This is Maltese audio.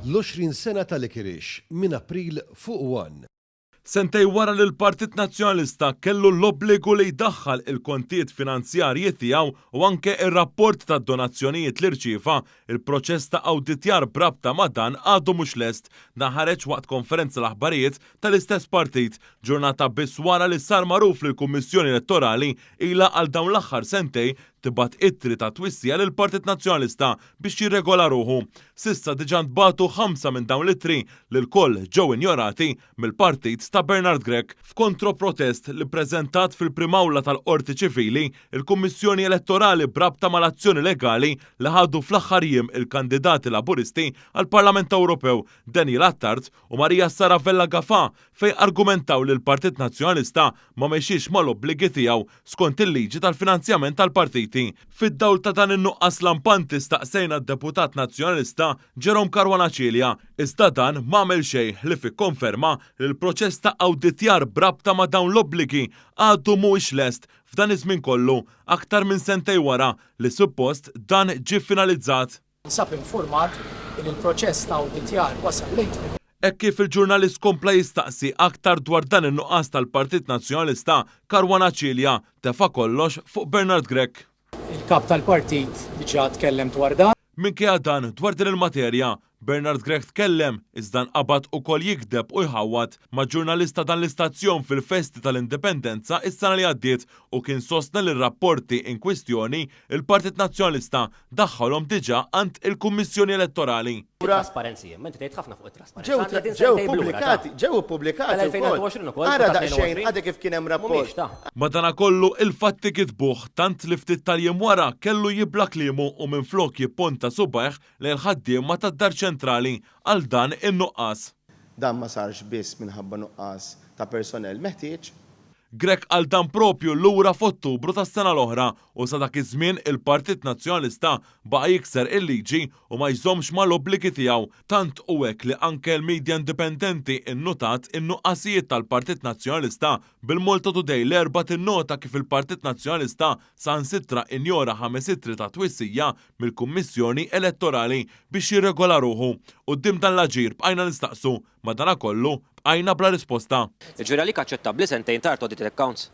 L-20 sena ta' Licorice minn April fuq one. Sentejn wara li l-Partit Nazzjonalista kellu l-obbligu li jdaħħal il-kontijiet finanzjarji tiegħu u anke r-rapport tad-donazzjonijiet li rċieva, il-proċess ta' awditjar b'rabta ma' dan għadu mhux lest. Dan ħareġ waqt konferenza l-aħbarijiet tal-istess partit, ġurnata biss wara li sar magħruf li l-Kummissjoni Elettorali ilha għal dawn l-aħħar sentejn tibgħat ittri ta' twissija lill-Partit Nazzjonalista biex jirregola ruħu. S'issa diġà ntbagħtu ħamsa minn dawn l-ittri li lkoll ġew injorati mill-partit ta' Bernard Grech. F'kontroprotest li ppreżentat fil-Prim'Awla tal-Qorti Ċivili, il-Kummissjoni Elettorali b'rabta mal-azzjoni legali li ħadu fl-aħħar jiem il-kandidati Laburisti għall-Parlament Ewropew Daniel Attard u Maria Sara Vella Gafà fejn argumentaw li l-Partit Nazzjonalista ma mexiex mal-obbligi tiegħu skont il-liġi tal-finanzjament tal-partiti. Fid-dawl ta' dan in-nuqqas lampanti staqsejna d-Deputat Nazzjonalista Jerome Caruana Cilia, iżda dan m'għamel xejn ħlief ikkonferma li l-proċess ta' awditjar b'rabta ma' dawn l-obbligi għadu mhuwiex lest f'dan iż-żmien kollu, aktar minn sentejn wara li suppost dan ġie finalizzat. Ninsab infurmat li l-proċess ta' awditjar wasal lejn tmiemu. Hekk kif il-ġurnalist kompla jistaqsi aktar dwar dan in-nuqqas tal-Partit Nazzjonalista, Caruana Cilia tefa' kollox fuq Bernard Grech. Il-Kap tal-Partit diġà tkellem dwar dan. Minkejja dan, dwar din il-materja, Bernard Grech tkellem, iżda nqabad ukoll jigdeb u jħawwad ma' ġurnalist ta' dan l-istazzjon fil-festi tal-Indipendenza s-sena li għaddiet u kien sostna li r-rapporti in kwistjoni l-Partit Nazzjonalista daħħalhom diġà għand il-Kummissjoni Elettorali. Trasparenzi, imma inti tgħid ħafna fuq it-trasparenza. Ġew ippubblikati, ġew ippubblikati wkoll. Ara daqsxejn, għadha kif kien hemm rapport. Madanakollu, il-fatti kitbuh tant li ftit tal-jiem wara kellu jibla' kliemu u minflok jipponta subgħajh lejn il-ħaddiema tad-Dar Ċentrali għal dan in-nuqqas. Dan ma sarx biss minħabba nuqqas ta' personnel meħtieġ. Grech qal dan proprju lura f'Ottubru tas-sena l-oħra u sa dak iż-żmien il-Partit Nazzjonalista baqa' jikser il-liġi u ma jżommx mal-obbligi tiegħu. Tant hu hekk li anke l-media indipendenti nnutat in-nuqqasijiet tal-Partit Nazzjonalista bil-Malta Today l-Erbgħa tinnota kif il-Partit Nazzjonalista saħansitra injora ħames ittri ta' twissija mill-Kummissjoni Elettorali biex jirregola ruħu. Quddiem dan l-aġir bqajna nistaqsu, madanakollu bqajna bla risposta. Jiġifieri għalik aċċettabbli sentejn tard audited accounts?